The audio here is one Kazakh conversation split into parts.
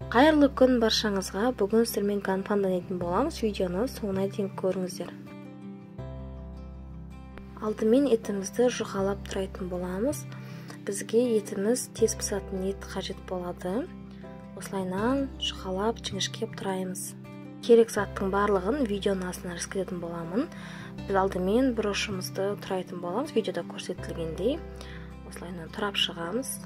Қайырлы күн баршаңызға. Бүгін сіздермен ганфан дайындайтын боламыз. Видеоны соңына дейін көріңіздер. Алдымен етімізді жұқалап турайтын боламыз. Бізге етіміз тез пісетін ет қажет болады. Осылайынан жұқалап, жіңішкеп тураймыз. Керек заттың барлығын видеоның астына жазып кететін боламын. Біз алдымен бұрышымызды турайтын боламыз, видеода көрсетілгендей. Осылайынан турап шығамыз.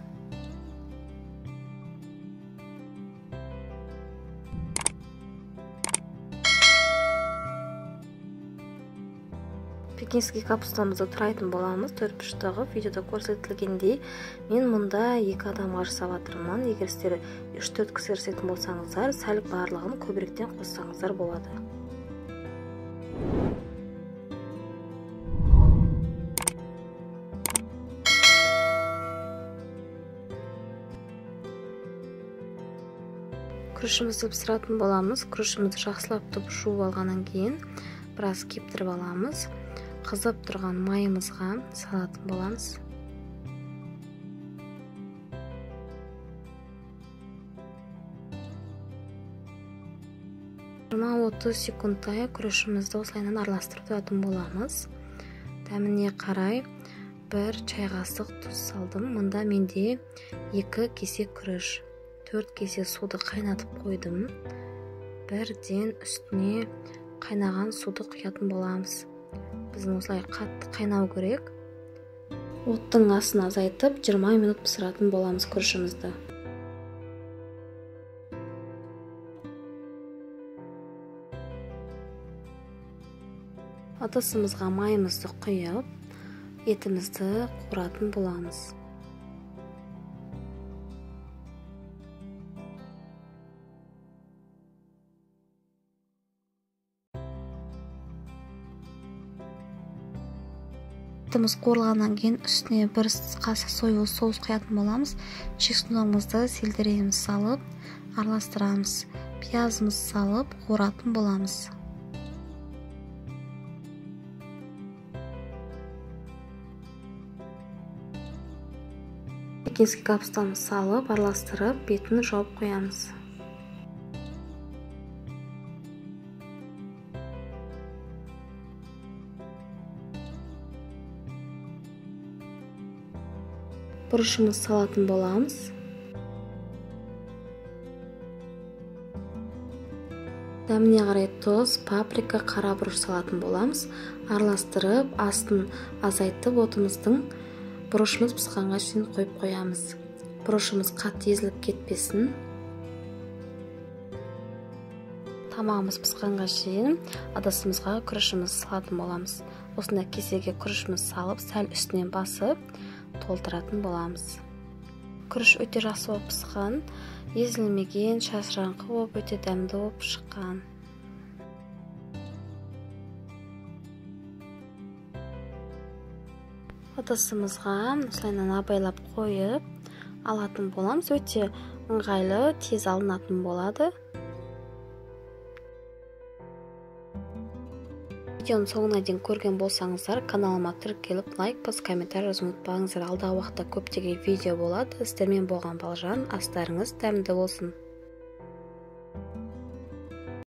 Пекинский капустамызды турайтын боламыз, төрт бұрышты қылып, видеода көрсетілгендей. Мен мұнда 2 адамға жасап жатырмын. Егер сіздер 3-4 кісі жасайтын болсаңыздар, сәл барлығын көбіректен қоссаңыздар болады. Күрішімізді пісіретін боламыз. Күрішімізді жақсылап тұп жуып алғаннан кейін біраз кептіріп аламыз. Қызып тұрған майымызға салатын боламыз. 20-30 секундтай күрішімізді осылайынан араластырып тұратын боламыз. Дәміне қарай 1 чай қасық тұз салдым. Мұнда менде 2 кесе күріш, 4 кесе суды қайнатып қойдым. Бірден үстіне қайнаған суды құятын боламыз. Біздің осылай қатты қайнау керек. Оттың астын азайтып 20 минут пісіретін боламыз күрішімізді. Ыдысымызға майымызды құйып, етімізді қуыратын боламыз. Етіміз қуырылғаннан кейін үстіне 1 қасық соевый соус құятын боламыз. Чесногымызды, сельдерейімізді салып, араластырамыз. Пиязымызды салып, қуыратын боламыз. Пекинский капустамызды салып, араластырып, бетін жауып қоямыз. Бұрышымыз салатын боламыз. Дәміне қарай тұз, паприка, қара бұрыш салатын боламыз. Араластырып, астын азайтып, отымыздың бұрышымыз пысқанға шейін қойып қоямыз. Бұрышымыз қатты езіліп кетпесін. Тамағымыз пысқанға шейін ыдысымызға күрішіміз салатын боламыз. Осындай кесеге күрішіміз салып, сәл үстінен басып толтыратын боламыз. Күріш өте жақсы болып пысқан, езілмеген, шашыраңқы болып, өте дәмді болып шыққан. Ыдысымызға осылайынан абайлап қойып алатын боламыз. Өте ыңғайлы, тез алынатын болады. Видеоның соңына дейін көрген болсаңыздар, каналыма тіркеліп, лайк басып, комментарий жазуды ұмытпаңыздар. Алдағы уақытта көптеген видео болады. Сіздермен болған Балжан, астарыңыз дәмді болсын.